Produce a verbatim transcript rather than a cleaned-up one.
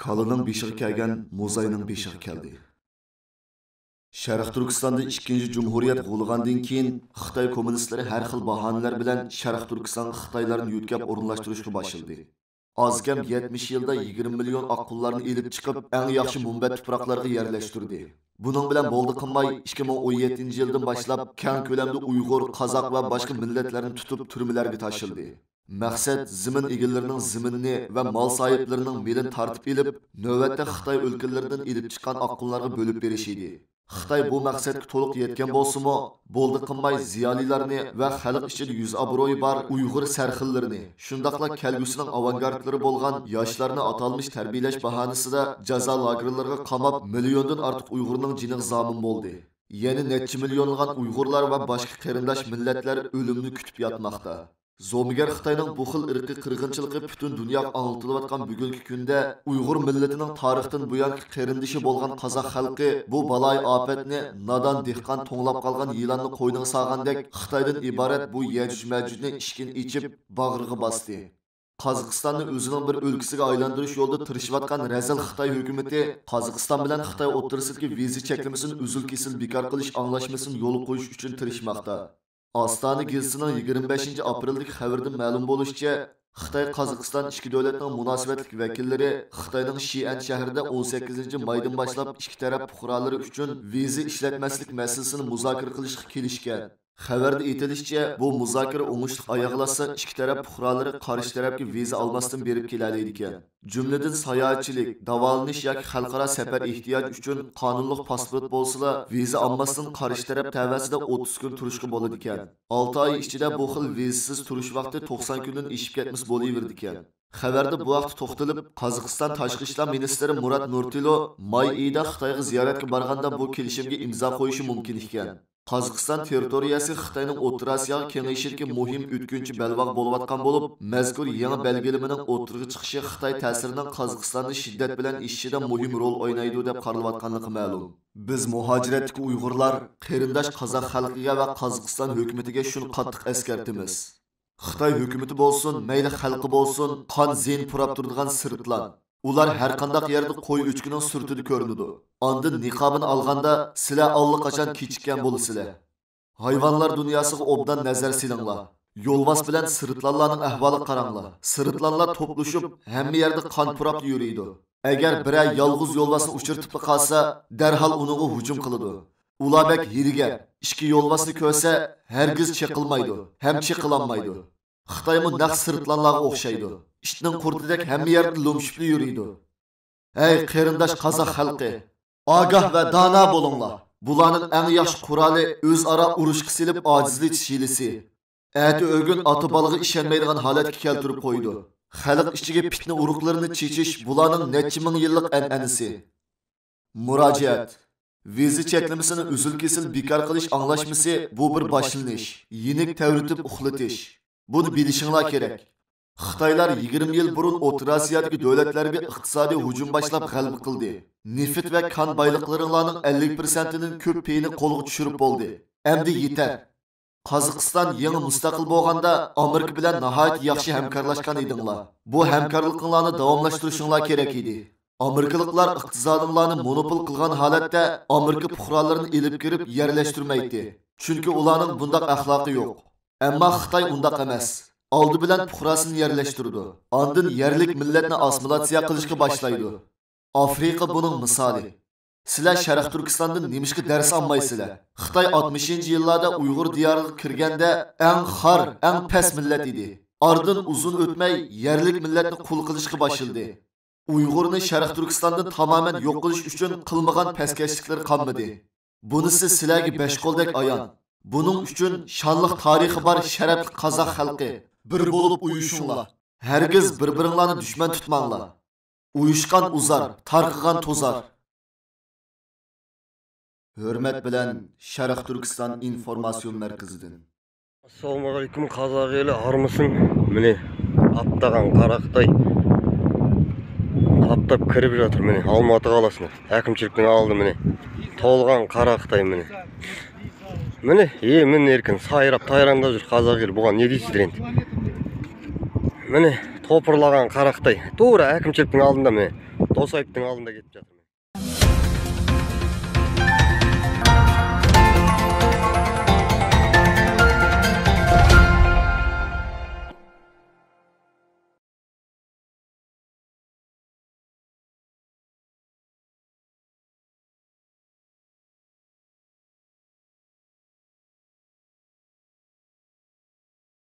كالىنىڭ بېشىغا كەلگەن موزاينىڭ بېشىغا كەلدى. شەرقىي تۈركىستاندا ئىككىنچى جۇمھۇرىيەت غۇلىغاندىن كېيىن، خىتاي كوممۇنىستلىرى ھەر خىل باھانىلەر بىلەن شەرقىي تۈركىستانغا خىتايلارنى يۆتكەپ ئورۇنلاشتۇرۇشقا باشلىدى. ئاز كەم يەتمىش يىلدا يىگىرمە مىليون ئاققۇنلارنى ئېلىپ چىقىپ، ئەڭ ياخشى مۇنبەت تۇپراقلارغا يەرلەشتۈردى. بۇنىڭ بىلەن بولدى قىلماي، ئىككى مىڭ ئون يەتتىنچى يىلدىن باشلاپ كەڭ كۆلەمدە ئۇيغۇر، قازاق ۋە باشقا مىللەتلەرنى تۇتۇپ تۈرمىلەرگە تاشلىدى. مەقسەت زېمىن ئىگىلىرىنىڭ زېمىنىنى ۋە مال ساھىبلىرىنىڭ مېلىنى تارتىپ ئېلىپ، نۆۋەتتە خىتاي ئۆلكىلىرىدىن ئېلىپ چىققان ئاققۇنلارغا بۆلۈپ بېرىش ئىدى. خىتاي بۇ مەقسەتكە تولۇق يەتكەن بولسىمۇ، بولدى قىلماي زىيالىيلارنى ۋە خەلق ئىچىدە يۈز ئابرۇيى بار ئۇيغۇر سەرخىللىرىنى، شۇنداقلا كەلگۈسىنىڭ ئاۋانگارتلىرى بولغان ياشلارنى ئاتالمىش تەربىيەلەش باھانىسىدا جازا لاگېرلىرىغا قاماپ، مىليوندىن ئارتۇق ئۇيغۇرنىڭ جېنىغا زامىن بولدى. يەنە نەچچە مىليونلىغان ئۇيغۇرلار ۋە باشقا قېرىنداش مىللەتلەر ئۆلۈمنى كۈتۈپ ياتماقتا. زومىگەر خىتاينىڭ بۇ خىل ئىرقىي قىرغىنچىلىقى پۈتۈن دۇنياغا ئاڭلىتىلىۋاتقان بۈگۈنكى كۈندە، ئۇيغۇر مىللىتىنىڭ تارىختىن بۇيانقى قېرىندىشى بولغان قازاق خەلقى بۇ بالايىئاپەتنى نادان دېھقان توڭلاپ قالغان يىلاننى قوينىغا سالغاندەك خىتايدىن ئىبارەت بۇ يەجۈج مەجۈجنى ئىشىكىنى ئېچىپ باغرىغا باستى. قازاقىستاننى ئۆزىنىڭ بىر ئۆلكىسىگە ئايلاندۇرۇش يولىدا تىرىشىۋاتقان رەزىل خىتاي ھۆكۈمىتى قازاقىستان بىلەن خىتاي ئوتتۇرىسىدىكى ۋىزا چەكلىمىسىنى ئۈزۈل-كېسىل بىكار قىلىش ئاڭلاشمىسىنى يولغا قويۇش ئۈچۈن تىرىشماقتا. ئاستانە گېزىتىنىڭ يىگىرمە بەشىنچى ئاپرېلدىكى خەۋىرىدىن مەلۇم بولۇشىچە، خىتاي قازاقىستان ئىككى دۆلەتنىڭ مۇناسىۋەتلىك ۋەكىللىرى خىتاينىڭ شىئەن شەھىرىدە ئون سەككىزىنچى مايدىن باشلاپ ئىككى تەرەپ پۇقرالىرى ئۈچۈن ۋىزا ئىشلەتمەسلىك مەسىلىسىنى مۇزاكىرە قىلىشقا كېلىشكەن. خەۋەردە ئېيتىلىشىچە، بۇ مۇزاكىرە ئوڭۇشلۇق ئاياغلاشسا، ئىككى تەرەپ پۇقرالىرى قارشى تەرەپكە ۋىزا ئالماستىن بېرىپ كېلەلەيدىكەن. جۈملىدىن ساياھەتچىلىك، داۋالىنىش ياكى خەلقئارا سەپەر ئېھتىياجى ئۈچۈن قانۇنلۇق پاسپورت بولسىلا، ۋىزا ئالماستىن قارشى تەرەپ تەۋەسىدە ئوتتۇز كۈن تۇرۇشقا بولىدىكەن. ئالتە ئاي ئىچىدە بۇ خىل ۋىزىسىز تۇرۇش ۋاقتى توقسان كۈندىن ئېشىپ كەتمىسە بولۇۋېرىدىكەن. خەۋەردە بۇ ھەقتە توختىلىپ، قازاقىستان تاشقى ئىشلار مىنىستىرى مۇرات نۇرتىلو ماي ئېيىدا خىتايغا زىيارەتكە بارغاندا بۇ كېلىشىمگە ئىمزا قويۇشى مۇمكىن ئىكەن. قازاقىستان تېررىتورىيەسى خىتاينىڭ ئوتتۇرا ئاسىياغا كېڭىيىشىدىكى مۇھىم ئۆتكۈنچى بەلباغ بولۇۋاتقان بولۇپ، مەزكۇر يېڭى بەلگىلىمىنىڭ ئوتتۇرىغا چىقىشى خىتاي تەسىرىنىڭ قازاقىستاندا شىددەت بىلەن ئېشىشىدا مۇھىم رول ئوينايدۇ دەپ قارىلىۋاتقانلىقى مەلۇم. بىز مۇھاجىرەتتىكى ئۇيغۇرلار قېرىنداش قازاق خەلقىگە ۋە قازاقىستان ھۆكۈمىتىگە شۇنى قاتتىق ئەسكەرتىمىز. خىتاي ھۆكۈمىتى بولسۇن، مەيلى خەلقى بولسۇن، قان زېيىن پۇراپ تۇرىدىغان سىرتلان. ئۇلار ھەرقانداق يەردە قوي ئۆچكىنىڭ سۈرىتىدە كۆرۈنىدۇ. ئاندىن نىقابىنى ئالغاندا، سىلەر ئاللىقاچان كېچىككەن بولىسىلەر. ھايۋانلار دۇنياسىغا ئوبدان نەزەر سېلىڭلار. يولۋاس بىلەن سىرتلانلارنىڭ ئەھۋالىغا قاراڭلار. سىرتلانلار توپلىشىپ، ھەممە يەردە قان پۇراپلا يۈرىدۇ. ئەگەر بىرەر يالغۇز يولۋاسنى ئۇچرىتىپلا قالسا، دەرھال ئۇنىڭغا ھۇجۇم قىلىدۇ. ئۇلار بەك ھىيلىگەر، ئىككى يولۋاسنى كۆرسە، ھەرگىز چېقىلمايدۇ ھەم چېقىلالمايدۇ. خىتايمۇ نەق سىرتلانلارغا ئوخشايدۇ. ئىتنىڭ قۇرتىدەك ھەممە يەردە لومشىپلا يۈرىدۇ. ھەي، قېرىنداش قازاق خەلقى! ئاگاھ ۋە دانا بولۇڭلار! بۇلارنىڭ ئەڭ ياخشى قورالى ئۆزئارا ئۇرۇشقا سېلىپ ئاجىزلىتىش ھىيلىسى. ئەتە ئۆگۈن ئاتا بالىغا ئىشەنمەيدىغان ھالەتكە كەلتۈرۈپ قويىدۇ. خەلق ئىچىگە پىتنە ئۇرۇقلىرىنى چېچىش بۇلارنىڭ نەچچە مىڭ يىللىق ئەنئەنىسى. مۇراجىئەت. ۋىزا چەكلىمىسىنى ئۈزۈل-كېسىل بىكار قىلىش ئاڭلاشمىسى بۇ بىر باشلىنىش، يېنىك تەۋرىتىپ ئۇخلىتىش. بۇنى بىلىشىڭلار كېرەك. خىتايلار يىگىرمە يىل بۇرۇن ئوتتۇرا ئاسىيادىكى دۆلەتلەرگە ئىقتىسادىي ھۇجۇم باشلاپ غەلىبە قىلدى. نېفىت ۋە كان بايلىقلىرىڭلارنىڭ ئەللىك پىرسەنتىدىن كۆپ پېيىنى قولغا چۈشۈرۈپ بولدى. ئەمدى يېتەر! قازاقىستان يېڭى مۇستەقىل بولغاندا ئامېرىكا بىلەن ناھايىتى ياخشى ھەمكارلاشقان ئىدىڭلار. بۇ ھەمكارلىقىڭلارنى داۋاملاشتۇرۇشۇڭلار كېرەك ئىدى. ئامېرىكىلىقلار ئىقتىسادىڭلارنى مونوپول قىلغان ھالەتتە ئامېرىكا پۇقرالىرىنى ئېلىپ كىرىپ يەرلەشتۈرمەيتتى. چۈنكى ئۇلارنىڭ بۇنداق ئەخلاقى يوق. ئەمما خىتاي ئۇنداق ئەمەس. ئالدى بىلەن پۇقراسىنى يەرلەشتۈرىدۇ. ئاندىن يەرلىك مىللەتنى ئاسسىمىلياتسىيە قىلىشقا باشلايدۇ. ئافرىقا بۇنىڭ مىسالى. سىلەر شەرق تۈركىستاندىن نېمىشقا دەرس ئالمايسىلەر؟ خىتاي ئاتمىشىنچى يىللاردا ئۇيغۇر دىيارىغا كىرگەندە ئەڭ خار، ئەڭ پەس مىللەت ئىدى. ئارىدىن ئۇزۇن ئۆتمەي يەرلىك مىللەتنى قۇل قىلىشقا باشلىدى. ئۇيغۇرنى شەرق تۈركىستاندىن تامامەن يوق قىلىش ئۈچۈن قىلمىغان پەسكەشلىكلىرى قالمىدى. بۇنىسى سىلەرگە بەش قولدەك ئايان. بۇنىڭ ئۈچۈن شانلىق تارىخى بار شەرەپلىك قازاق خەلقى، بىر بولۇپ ئۇيۇشۇڭلار. ھەرگىز بىر-بىرىڭلارنى دۈشمەن تۇتماڭلار. ئۇيۇشقان ئۇزار، تارقىغان توزار. ھۆرمەت بىلەن، شەرق تۈركىستان ئىنفورماتسىيون مەركىزىدىن. ئەسسالامۇئەلەيكۇم، قازاق ئېلى ھارمىسۇن. مېنى ئاتتاغان قاراقتاي قاپتاپ كىرىپ ياتىدۇ مېنى ئالماتى قالىسىنى. ئەكىمچىلىكنىڭ ئالدى مېنى تولغان قاراقتاي مېنى. مېنى، ئى، مېنى ئېركىن سايراپ تايرانداپ يۈر قازاق ئېلى. بۇغا نە دەيسىز ئەمدى؟ مېنى توپۇرلىغان قاراقتاي تۇرا ئەكىمچىلىكنىڭ ئالدىدا مېنى دوسايىپنىڭ ئالدىدا كېتىپ ياتىدۇ.